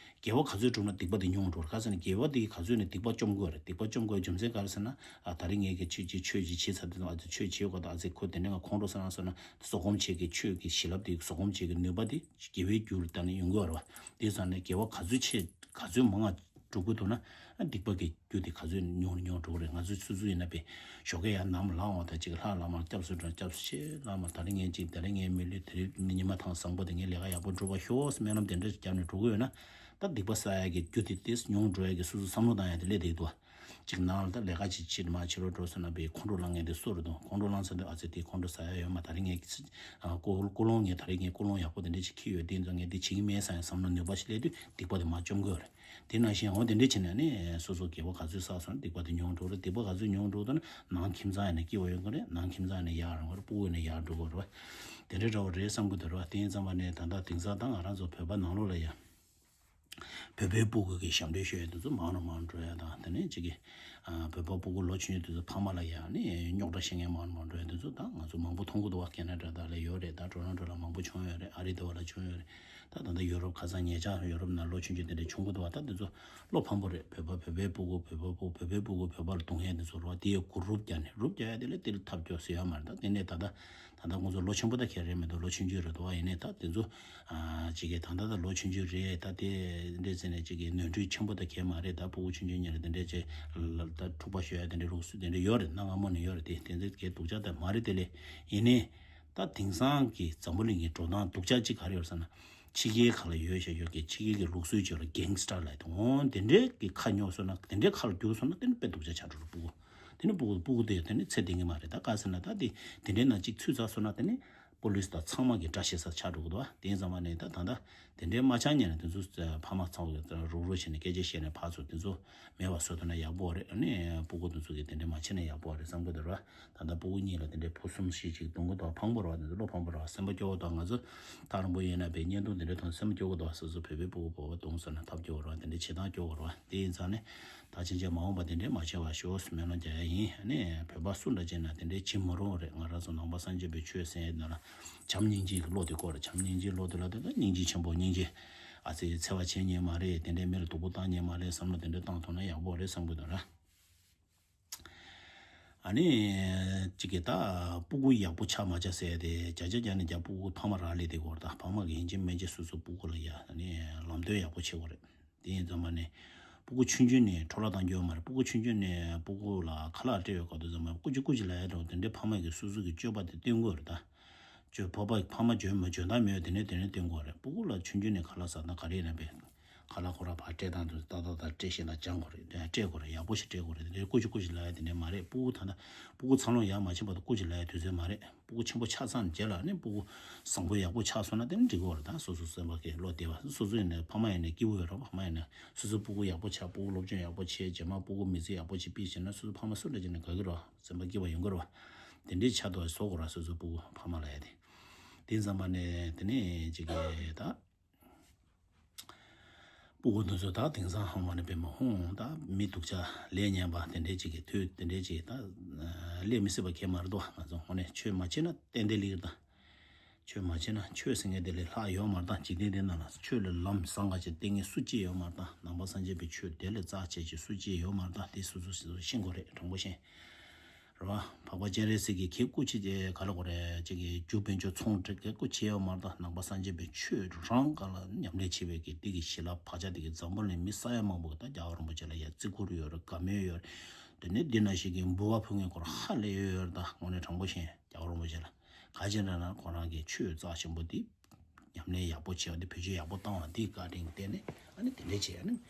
དགེ་བ་ག་ཚོད་བསྒྲུབས་ན་སྡིག་པ་དེ་ཉུང་འགྲོ་རེད། ག་ཟེར་ན་དགེ་བ་དེ་ག་ཚོད་ནས་སྡིག་པ་བཅོམ་དགོས་རེད། སྡིག་པ་བཅོམ་དགོས་རྒྱུ་མཚན་ག་རེ་ཟེར་ན། ཨ་ད་རིང་ངས་ཀྱི་ཆོས་ཀྱི་ཆོས་ཀྱི་བྱས་ཚར་དུས་ཨ་ཚོ་ཆོས་བྱེད་དགོས་ད། ཨ་ཚོ་ཁོ་དེ་འདྲ་ང་ཁོང་ཁྲོ་ཟ་ན་ཟེར་ན་བཟོད་སྒོམ་བྱེད་ཀྱི་ཆོས་ཀྱི་བྱིན་རླབས་དེ་བཟོད་སྒོམ་བྱེད་ཀྱི་ནུས་པ་དེ་དགེ་བའི་རྒྱུ་ལ་བརྟེན་ནས་ཡོང་གི་ཡོད་རེད་བ། དེ་ཙང་ནས་དགེ་བ་ག་ཚོད་ཆེ་ག་ཚོད་མང་ང་སྒྲུབ་དགོས་འདུག་ན། ཨ་སྡིག་པ་གི་རྒྱུ་དེ་ག་ཚོད་ཉུང་ཉུང་འགྲོ་གི་རེད། ང་ཚོས་སུ་སུ་ཡིན་ན་པས་ཞོགས་ཀས་ཡར་ནམ་ལངས་འོང་ད་ཅིག་ལྷ་བླ་མར་སྐྱབས་སུ་འགྲོ། སྐྱབས་སུ་མཆི། བླ་མ་ད་རིང་ངས་ཅིག་ད་རིང་ངའི་མི་ལུས་དེ་རིང་ཉི་མ་ཐང་བཟང་པོ་དེ་ངས་ལས་ཀ་ཡག་པོ་སྒྲུབ་པ་ཤོག་སྨོན་ལམ་དེ་འདྲ་ཞིག་བརྒྱབ་ནས་འགྲོ་གི་ཡོད་ན། ད་སྡིག་པ་བསགས་ཡག་གི་རྒྱུ་དེ་ཏོག་ཙམ་ཉུང་འགྲོ་ཡག་གི་སུ་སུ་བསམ་བློ་བཏང་ཡག་དེ་སླེབས་བསྡད་འདུག་ཅིག་ནང་ལ་ད་ལས་ཀ་ཅིག་བྱེད་མ་བྱེད་རོགས་འགྲོ་ཟེར་ན་པས་ཁོང་ཁྲོ་ལངས་མཁན་དེ་སུ་རེད་འདུག་ཁོང་ཁྲོ་ལངས་ཚར་དུས་ཨ་ཙི་དེ་ཁོང་ཁྲོ་ཟ་ཡག་ཡོད་མ། ད་རིང་ངས་ཀོ་ཀོ་ལོང་ངས་ད་རིང་ངས་ཀོ་ལོང་ཡག་པོ་དེ་འདྲ་ཅིག་འཁྱེར་ཡོད། དེ་ཚོ་ངས་འདི་བྱེད་ཀྱི་མེད་བསམ་ཡག་བསམ་བློ་ནུས་པ་ཞིག་སླེབས་དུས་སྡིག་པ་དེ་མར་བཅོམ་དགོས་རེད། དེ་ནང་བཞིན་འོ་དེ་འདྲ་བྱས་ན་ནི་སོ་སོ་དགེ་བ་ག་ཚོད་བསགས་སོང་ན་སྡིག་པ་དེ་ཉུང་འགྲོ་རེད། སྡིག་པ་ག་ཚོད་ཉུང་འགྲོ་འདུག་ན་ནང་ཁྱིམ་ཚང་ཡིན་ན་སྐྱིད་པོ་ཡོང་གི་རེད། ནང་ཁྱིམ་ཚང་ཡིན་ན་ཡག་རང་བར་སྤུ་གུ་ཡིན་ན་ཡག་འགྲོ་གི་རེད་བ། དེ་འདྲ་འདྲ་བོ་རེད་བསམ་གི་འདུག་རེད་བ། དེ་ཡིན་ཙམ་པ་ནས་ད་ལྟ་དེང་སང་ད་ང་རང་ཚོ་བོད་པ་ནང་ལོགས་ལ་ཡ། བོད་པའི་སྤུ་གུ་གི་ཞབས་འདྲེན་ཞུ་ཡ་དེ་ཚོ་མང་རུ་མང་རུ་འགྲོ་ཡ་དང་དེ་ནས་ཅིག་གི་ཨ་བོད་པ་སྤུ་གུ་ལོ་ཆུང་ཆུང་དེ་ཚོ་ཕ་མ་ལ་ཡ་ནི་རྙོག་དྲ་བཤད་མཁན་མང་རུ་མང་རུ་འགྲོ་ཡ་དེ་ཚོ་ད་ང་ཚོ་མང་པོ་མཐོང་གི་འདུག་བ། ཁེ་ན་ཌ་དག་ལ་ཡོད་རེད། ད་ཊོ་རོན་ཊོ་ལ་མང་པོ་བྱུང་ཡོད་རེད། ཨ་རི་དེ་བ་ལ་བྱུང་ཡོད་རེད། ད་ད་ལྟ་ཡུ་རོབ་ཁ་སང་ཉེ་ཆར་ཡུ་རོབ་ནང་ལོ་ཆུང་ཆུང་དེ་འདྲ་བྱུང་གི་འདུག་བ། ད་དེ་ཚོ་བློ་ཕམ་པོ་རེད། བོད་པ་བོད་པའི་སྤུ་གུ་བོད་པ་སྤུ་བོད་པའི་སྤུ་གུ་བོད་པ་ལ་རྡུང་ཡ་དེ་ཚོ་རེད་བ། དེ་ཡ་གུ་རུབ་རྒྱག་ནས་རུབ་རྒྱག་ཡ་དེ་ལ་དེ་ལ་ཐབས་སྐྱོ་ཟེར་ཡ་མ་རེད། ད་དེ་ནས་ད་ལྟ་ད་ལྟ་ཁོང་ཚོ་ལོ་ཆེན་པོ་ད་ཁྱེད་རེད་མི་འདུག་ལོ་ཆུང་ཆུང་རེད་འདུག་བ། ཡིན་ནའི་ད་དེ་ཚོ་ཨ་ཅིག་གིས་ད་ལྟ་ད་ལོ་ཆུང་ཆུང་རེད། ད་དེ་འདྲས་ཟེར་ནས་ཅིག་གིས་ནོར་འཁྲུལ་ཆེན་པོ་ད་གས་མ་རེད། ད་སྤུ་གུ་ཆུང་ཆུང་གཉིས་ལ་དེ་འདྲས་ཅིག་ལ་ད་འཁྲུག་པ་ཤོད་ཡ་དེ་འདྲས་ལུགས་སྲོལ་དེ་འདྲས་ཡོད་རེད། གནའ་སྔ་མོ་ནས་ཡོད་རེད། དེ་དེ་ཚོ་གས་སྡུག་ཅག་ད་མ་རེད། དེ་ལས་ཡིན་ནའི་ད་དེང་སང་གི་འཛམ་བུ་གླིང་གི་འགྲོ་སྟངས་སྡུག་ཅག་ཅིག་ག་རེ་ཡོད་ཟེར་ན། ཕྱི་རྒྱལ་ཁག་ལ་ཡོད་བྱ་ཡོད་ཀྱི་ཕྱི་རྒྱལ་གྱི་ལུགས་སྲོལ་ཅིག་ལ་གེང་སི་ཊར་ལབ་དེ་འོང་དེ་འདྲས་ཀྱི་ཁ་ཉོག་སོང་ན་དེ་འདྲས་ཁ་ལ་རྒྱུག་སོང་ན་དེ་ནི་དཔེ་སྡུག་ཅག་ཆགས་འགྲོ་རེད་སྤུ་གུ། དེ་ནི་སྤུ་གུ་སྤུ་གུ་དེ་དེ་ནི་ཚེ་འདི་ངེས་མ་རེད། ད་ག་ཟེར་ན་ད་དེ་དེ་འདྲའི་ནང་གཅིག་ཚུད་ཚར་སོང་ན་དེ་ནི་པོ་ལིས་དང་ཚང་མ་གི་བཀྲ་ཤིས་ས་ཆགས་འགྲོ་གི་འདུག་བ། དེ་ཡིན་ཙམ་པ་ནས་ད་ད་ལྟ་དེ་འདྲའི་མ་ཆགས་ཉན་ནས་དེ་ཚོ་ཕ་མ་ཚང་མ་རུག་རུག་བྱས་ནས་སྐད་ཆ་བཤད་ནས་ཕར་ཚུར་དེ་ཚོ་མེད་པ་བཟོ་ཐུབ་ན་ཡག་པོ་རེད། ཨ་ནི་སྤུ་གུ་དེ་ཚོ་གི་དེ་འདྲའི་མ་བྱས་ན་ཡག་པོ་རེད་བསམ་གི་འདུག་ར། ད་ལྟ་སྤུ་གུ་གཉིས་ལ་དེ་འདྲའི་ཕུ་གསུམ་བཞི་ཅིག་གཏོང་གི་འདུག་ཕངས་པོ་རེད་བ། དེ་ཚོ་བློ་ཕངས་པོ་རེད་བ། སེམས་པ་སྐྱོ་བོ་དང་ང་ཚོ་ཐག་རིང་པོ་ཡིན་ན་པའི་བརྙན་ཐུང་དེ་འདྲའི་མཐོང་སེམས་སྐྱོ་བོ་དང་སོ་སོ་བོད་པའི་སྤུ་གུ་བོ་བ་གཏོང་ཟེར་ན་ཐབས་སྐྱོ་བོ་རེད་བ། དེ་འདྲའི་བྱེད་སྟངས་སྐྱོ་བོ་རེད་བ། དེ་ཡིན་ཙང་ནས་ད་ཕྱིན་ཆད་མ་འོངས་པ་དེ་འདྲའི་མ་བྱས་པ་ཤོག་སྨོན་ལམ་རྒྱག་ཡ་ཡིན། ཨ་ནི་བོད་པ་སུ་འདྲ་བྱས་ན་དེ་འདྲའི་བྱེད་མི་རུང་བ་རེད། ང་རང་ཚོ་ནང་པ་སངས་རྒྱས་པའི་ཆོས་ཟེར་ཡ་ནང་ལ་བྱམས་སྙིང་རྗེ་གི་བློ་དེ་དགོས་རེད། བྱམས་སྙིང་རྗེ་བློ་དེ་ལ་དེ་ལ་སྙིང་རྗེ་ཆེན་པོ་སྙིང་རྗེ་ཨ་ཙི་འཚེ་བ་བྱེད་ཉན་མ་རེད། དེ་འདྲའི་མི་ལ་སྡུག་པོ་བཏང་ཉན་མ་རེད་བསམ་བློ་དེ་འདྲ་བཏང་ཐུབ་ན་ཡག་པོ་རེད་བསམ་གི་འདུག་ར། ཨ་ནི། གཅིག་གིས་ད་སྤུ་གུ་ཡག་པོ་ཆགས་མ་ཆགས་ཟེར་ཏེ་བརྒྱ་ཆ་བརྒྱ་ནས་བརྒྱ་སྤུ་གུ་ཕ་མ་རག་ལས་དེ་གོ་རེད། ད་ཕ་མ་གི་ཡིན་གཅིག་མིན་གཅིག་སོ་སོ་སྤུ་གུ་ལ་ཡ་ཨ་ནི་ལམ་སྟོན་ཡག་པོ་བྱེད་དགོས་རེད། དེ་ཡིན་ཙམ་པ་ནས་སྤུ་གུ་ཆུང་ཆུང་ནས་འཕྲོ་བརླག་བཏང་རྒྱུ་ཡོད་མ་རེད། སྤུ་གུ་ཆུང་ཆུང་ནས་སྤུ་གུ་ལ་ཁ་ལག་སྤྲད་ཡོད་ག་དུས་ཙམ་པ་སྐུ་མཁྱེན་སྐུ་མཁྱེན་ལབ་ཡ་འདྲ་བོ་དེ་འདྲའི་ཕ་མ་གིས་སོ་སོ་གི་སྤྱོད་པ་དེ་སྟོན་དགོས་རེད་ད། ཅོ་ཕོ་པ་ཕ་མ་འཇོན་མ་འཇོན་ཐང་མེད་དེ་ནས་དེ་ནས་སྟོན་དགོས་རེད། སྤུ་གུ་ལ་ཆུང་ཆུང་ནས་ཁ་ལག་ཟ་ན་ག་རེ་ཡིན་ན་པས། ཁ་ལག་ཁོ་རང་ཕར་སྤྲད་སྟངས་དུ་ཏག་ཏག་ཏག་སྤྲད་ཤེས་ན་སྦྱང་དགོས་རེད། སྤྲད་དགོས་རེད། ཡག་པོ་ཞིག་སྤྲད་དགོས་རེད། དེ་འདྲའི་སྐུ་མཁྱེན་སྐུ་མཁྱེན་ལབ་ཡ་དེ་འདྲའི་མ་རེད། སྤུ་གུ་ད་ལྟ་སྤུ་གུ་འཚར་ལོངས་ཡག་མ་ཕྱིན་བར་དུ་སྐུ་མཁྱེན་ལབ་ཡ་དུས་ཚོད་མ་རེད། སྤུ་གུ་ཆེན་པོ་ཆགས་ཚར་རྗེས་ལ་ནི་སྤུ་གུ་བཟང་པོ་ཡག་པོ་ཆགས་སོང་ན་དེ་ནི་འགྲིག་གི་རེད། ད་སོ་སོ་སེམས་པ་གི་བློ་བདེ་བ་སོ་སོ་ཡིན་ནའི་ཕ་མ་ཡིན་ནའི་སྐྱིད་པོ་ཡོད་རེད། ཕ་མ་ཡིན་ནའི་སོ་སོ་སྤུ་གུ་ཡག་པོ་ཆགས་སྤུ་གུ་སློབ་སྦྱོང་ཡག་པོ་བྱས་རྗེས་མ་སྤུ་གུ་མི་ཚེ་ཡག་པོ་ཅིག་སྤེལ་བྱས་ན་སོ་སོ་ཕ་མ་སུ་འདྲ་ཅིག་ནས་དགའ་གི་རེད། སེམས་པ་སྐྱིད་པ་ཡོང་གི་རེད་བ། དེ་འདྲའི་ཆ་དོ་བཟོ་དགོས་ར། སོ་སོའི་སྤུ་གུ་ཕ་མ་ལ་ཡ་དེ། དེ་ཙམ་པ་ནས་དེ་ནས་ཅིག་གི་ད། སྤུ་གུ་འདི་ཚོ་ད་དེང་སང་ཧང་བ་ནས་པའི་མ་ཧོང་ད་མི་སྡུག་ཅག་ལས་ངན་པ་དེ་འདྲའི་ཅིག་གི་དུས་དེ་འདྲའི་ཅིག་ད་ལས་མི་སྲིད་པ་གས་མ་རེད་དོ། ང་ཚོ་ཧོང་ནས་ཆོས་མ་བྱས་ན་ཏན་ཏན་ལིར་ད། ཆོས་མ་བྱས་ན་ཆོས་ཟེར་མཁན་དེ་ལས་ལྷག་ཡོད་མ་རེད་ད། འཇིག་རྟེན་འདི་ནང་ལ་ཆོས་ལས་ལམ་བཟང་ག་ཅིག་བསྟན་མཁན་སུ་གཅིག་ཡོད་མ་རེད་ད། ནང་པ་སངས་རྒྱས་པའི་ཆོས་དེ་ལས་རྩ་ཆེ་ཅིག་སུ་གཅིག་ཡོད་མ་རེད་ད། དེ་སོ་སོ་སོ་སོ་ཤེས་དགོས་རེད། དྲང་པོ་བཤད། རེད་བ། འཕགས་པ་སྤྱན་རས་གཟིགས་ཀྱི་གེ་སྐུ་ཆེ་ག་ལ་གོ་རེད་ཅིག་གི་རྒྱུ་དཔལ་འབྱོར་ཚོང་འབྲེལ་གེ་སྐུ་ཆེ་ཡོད་མ་རེད་ད། ནང་པ་སངས་རྒྱས་པའི་ཆོས་རང་ག་ལ་ཉམས་ལེན་བྱེད་པའི་གི་དེ་གི་ཞི་ལ་བག་ཆགས་དེ་གི་འཛམ་བུ་གླིང་མི་ས་ཡ་མང་པོ་གི་ད་རྒྱལ་བ་རིན་པོ་ཆེ་ལ་ཡ་བརྩི་བཀུར་ཡོད་རེད། དགའ་མོས་ཡོད་རེད། དེ་ནས་འདི་ན་ཞིག་གི་འབུལ་བ་ཕུལ་མཁན་སྐོར་ཧ་ལས་ཡོད་ཡོད་རེད་ད། དངོས་གནས་དྲང་པོ་བཤད་རྒྱལ་བ་རིན་པོ་ཆེ་ལ། ག་ཅི་འདྲ་ན་ཁོ་རང་གི་ཆོས་རྩ་ཆེན་པོ་འདི་ཉམས་ལེན་ཡག་པོ་བྱས་པ་འདི་བེད་སྤྱོད་ཡག་པོ་བཏང་བ་འདི་བཀའ་དྲིན་བརྟེན་ནས་ཨ་ནི་དེ་འདྲས་བྱས་ནས་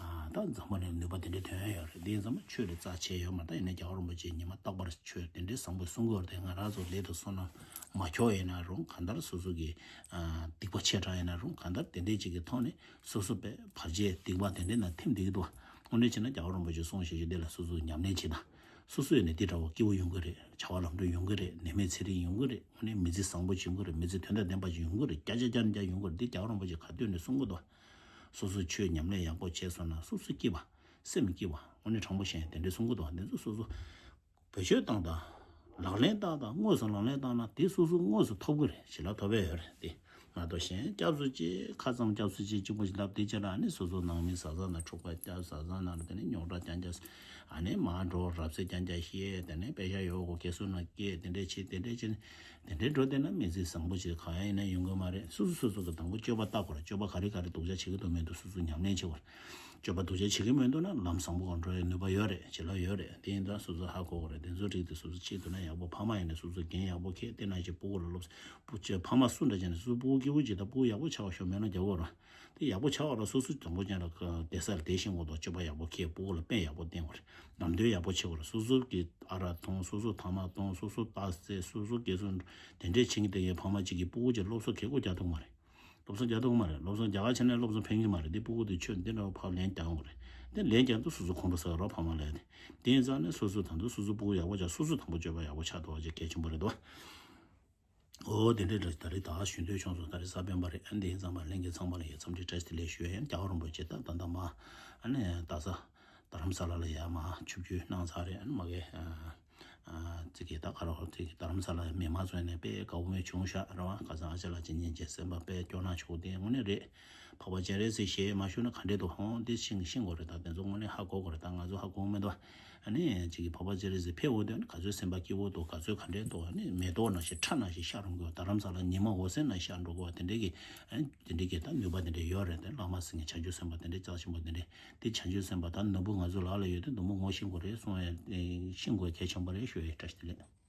ཨ་ད་འཛམ་བུ་གླིང་ནུས་པ་དེ་འདྲས་ཐོན་ཡོད་རེད། དེ་ཙམ་ཆོས་ལ་རྩ་ཆེ་ཡོད་མ་རེད། ད་ཡིན་ན་རྒྱལ་བ་རིན་པོ་ཆེ་ཉི་མ་རྟག་པར་ཆོས་དེ་འདྲས་བཟང་པོ་གསུང་གི་ཡོད་རེད། དེ་ང་རང་ཚོ་ལས་དང་བསོད་ནམས་མ་འཁྱོག་ཡིན་ན་རུང་གང་ལྟར་སོ་སོ་གི་ཨ་སྡིག་པ་ཆེ་དྲགས་ཡིན་ན་རུང་གང་ལྟར་དེ་འདྲས་ཅིག་གི་ཐོག་ནས་སོ་སོ་པའི་བར་ཆད་སྡིག་པ་དེ་འདྲས་ན་ཐིམ་བསྡད་ཀྱི་འདུག་དངོས་གནས་བྱས་ན་རྒྱལ་བ་རིན་པོ་ཆེ་གསུང་བཞིན་བཞིན་དེ་ལ་སོ་སོ་ཉམས་ལེན་བྱེད་དང་། སོ་སོ་ཡིན་ནའི་འདི་འདྲ་བ་སྐྱིད་པོ་ཡོང་གི་རེད། བྱ་བ་ལམ་འགྲོ་ཡོང་གི་རེད། དངོས་གནས་མི་ཚེ་བཟང་པོ་ཅིག་ཡོང་གི་རེད། མི་ཚེ་དོན་དང་ལྡན་པ་ཅིག་ཡོང་གི་རེད། བརྒྱ་ཆ་བརྒྱ་ནས་བརྒྱ་ཡོང་གི་རེད། འདི་རྒྱལ་བ་རིན་པོ་ཆེ་ག་དུས་ནས་གསུང་གི་འདུག་སོ་སོ་ཆོས་ཉམས་ལེན་ཡག་པོ་བྱས་སོང་ན་སོ་སོ་སྐྱིད་པ། སེམས་སྐྱིད་པ། དངོས་གནས་དྲང་པོ་བཤད་ན་དེ་འདྲ་གསུང་གི་འདུག་འདི་ཚོ་སོ་སོ་བེད་སྤྱོད་བཏང་དང་། ལག་ལེན་བཏང་དང་། དངོས་སུ་ལག་ལེན་བཏང་ན་དེ་སོ་སོ་དངོས་སུ་ཐོབ་གི་རེད། ཞི་ལ་ཐོབ་པ་ཡོད་རེད་དེ། མ་གཏོགས་གཞན་སྐྱབས་སུ་མཆི། ཁ་ཙམ་སྐྱབས་སུ་མཆི་གཅིག་པོ་ཞིག་ལབ་དེ་ཅི་ལ་ཨ་ནི་སོ་སོ་ནང་མི་བཟའ་ཚང་ནང་འཁྲུག་པ་སྐྱབས་བཟའ་ཚང་ནང་དེ་ནི་རྙོག་དྲ་རྐྱང་རྐྱང་ཨ་ནི་མ་འགྲོ་རབ་གསལ་རྐྱང་རྐྱང་བཤད་དེ་ནི་དཔེ་ཤ་ཡོད་གོ་གེ་སུ་ན་སྐད་དེ་འདྲས་བྱེད་དེ་འདྲས་བྱེད་དེ་འདྲས་འགྲོ་དེ་ན་མི་ཚེ་བཟང་པོ་ཞིག་གང་ཡང་ཡིན་ན་ཡོང་གི་མ་རེད། སོ་སོ་སོ་སོ་གི་དང་པོ་སྤྱོད་པ་བལྟ་དགོས་རེད། སྤྱོད་པ་ག་རེ་ག་རེ་སྡུག་ཅག་བྱེད་ཀྱི་འདུག་མི་འདུག་སོ་སོ་ཉམས་ལེན་བྱེད་དགོས་རེད། སྤྱོད་པ་སྡུག་ཅག་བྱེད་ཀྱི་མི་འདུག་ན་ལམ་བཟང་པོ་གང་འགྲོ་ཡའི་ནུས་པ་ཡོད་རེད། བྱེད་ལ་ཡོད་རེད། དེ་ཡིན་ཙང་སོ་སོ་ཧ་གོ་དགོས་རེད། དེ་ཚོ་རིགས་དེ་སོ་སོ་ཆེད་དུ་ན་ཡག་པོ། ཕ་མ་ཡིན་ན་སོ་སོ་རྒན་ཡག་པོ་ཁེལ་དེ་ན་ཞིག་སྤུ་གུ་ལ་སློབ་སྤུ་ཅེ་ཕ་མ་སུ་འདྲ་བྱས་ནས་སོ་སོ་སྤུ་གུ་སྐྱིད་པོ་བྱེད་ད་སྤུ་གུ་ཡག་པོ་ཆགས་པ་ཤོག་མེད་ན་རྒྱག་དགོས་རེད། དེ་ཡག་པོ་ཆགས་པ་ལ་སོ་སོ་དང་པོ་ཅན་ལ་བསྡད་ས་ལ་བསྡད་ཤེས་དགོས་འདུག་སྤྱོད་པ་ཡག་པོ་ཁེལ་སྤུ་གུ་ལ་དཔེ་ཡག་པོ་བསྟན་དགོས་རེད། ལམ་སྟོན་ཡག་པོ་བྱེད་དགོས་རེད། སོ་སོ་གི་ཨ་རག་འཐུང་། སོ་སོ་ཐ་མག་འཐུང་། སོ་སོ་རྟགས་གསལ། སོ་སོ་སྐྱེ་སོ་དེ་འདྲས་བྱེད་ཀྱི་དེ་གའི་ཕ་མ་གཅིག་གིས་སྤུ་གུ་གཅིག་སློབ་གསོ་གལ་དགོས་རྒྱག་ཐུབ་མ་རེད། སློབ་གསོ་རྒྱག་ཐུབ་མ་རེད། སློབ་གསོ་རྒྱག་ག་བྱས་ནས་སློབ་གསོ་ཕན་གྱི་མ་རེད། འདི་སྤུ་གུ་དེ་ཆོས་འདི་འདྲ་བ་ཕར་ལན་རྒྱག་དགོས་རེད། དེ་ལན་རྒྱག་དུས་སོ་སོ་ཁོང་ཁྲོ་ཟ་རོགས་ཕ་མ་ལ་དེ། དེ་ཡིན་ཙང་ནས་སོ་སོ་དང་དུ་སོ་སོ་སྤུ་གུ་ཡག་པོ་བྱ། སོ་སོ་དང་པོ་སྤྱོད་པ་ཡག་པོ་ཆགས་ཐུབ་པ་ཅིག་གལ་ཆེན་པོ་རེད་དོ། འོ་དེ་འདྲའི་འདྲ་ད་རེས་ད་ཞུ་འདོད་བྱུང་སོང་། ད་རེས་གཟའ་སྤེན་པ་རེད། ཨ་འདི་ཡིན་ཙང་མ་ལྷན་རྒྱས་ཚང་མ་ལ་ཡ་འཚམས་འདྲི་བཀྲ་ཤིས་བདེ་ལེགས་ཞུ་ཡ། ཡང་རྒྱལ་བ་རིན་པོ་ཆེ་ད་ད་ད་མ་ཨ་ནི་ད་ས་རྡ་རམ་ས་ལ་ལ་ཡ་མ་ཆིབས་བསྒྱུར་གནང་ཚར་རེད། ཨ་ནི་མ་གི་ཨ་ཙི་གི་ད་ག་རོ་ཙི་གི་རྡ་རམ་ས་ལ་མི་མང་ཚོ་ནས་དཔེ་དགའ་བོ་མེད་བྱུང་ཤག་རེད་བ། ཁ་སང་ཨ་ཅག་ལགས་ཀྱི་ཉིན་བྱེད་སེམས་པ་དཔེ་སྐྱོ་སྣང་བྱུང་། དེ་དངོས་གནས་རེད། འཕགས་པ་སྤྱན་རས་གཟིགས་ཞེས་མ་ཞུ་ན་ག་འདྲས་འདུག་ཧོང་། འདི་ཤིང་ཤིང་གོ་རེད། ད་དེ་ཚོ་དངོས་གནས་ཧ་གོ་གོ་རེད། ད་ང་ཚོ་ཧ་གོ་མེད་དོ། ཨ་ནི་ཅིག་གི་འཕགས་པ་སྤྱན་རས་གཟིགས་ཕེབས་འོང་དུས་ཨ་ནི་ག་ཚོད་སེམས་པ་སྐྱིད་པོ་འདུག་ག་ཚོད་ག་འདྲས་འདུག་ཨ་ནི་མེ་ཏོག་ནང་བཞིན་ཁྲ་ནང་བཞིན་ཤར་འགྲོ་གི་བ། རྡ་རམ་ས་ལ་ཉི་མ་འོད་ཟེར་ནང་ཤར་འགྲོ་གི་བ། དེ་འདྲས་ཀྱི་ཨ་ནི་དེ་འདྲས་ཀྱི་ད་ནུས་པ་དེ་འདྲས་ཡོད་རེད། དེ་བླ་མ་སེང་གེ་བྱང་ཆུབ་སེམས་དཔའ་དེ་འདྲས་རྩ་ཆེན་པོ་དེ་འདྲས་དེ་བྱང་ཆུབ་སེམས་དཔའ་ད་ནོར་བུ་ང་ཚོ་ལག་ལ་ཡོད་དུས་ནོར་བུ་ངོ་ཤེས་དགོས་རེད་གསུང་ཡ་ཤེས་དགོས་གལ་ཆེན་པོ་རེད་ཞུ་ཡ། བཀྲ་ཤིས་བདེ་ལེགས།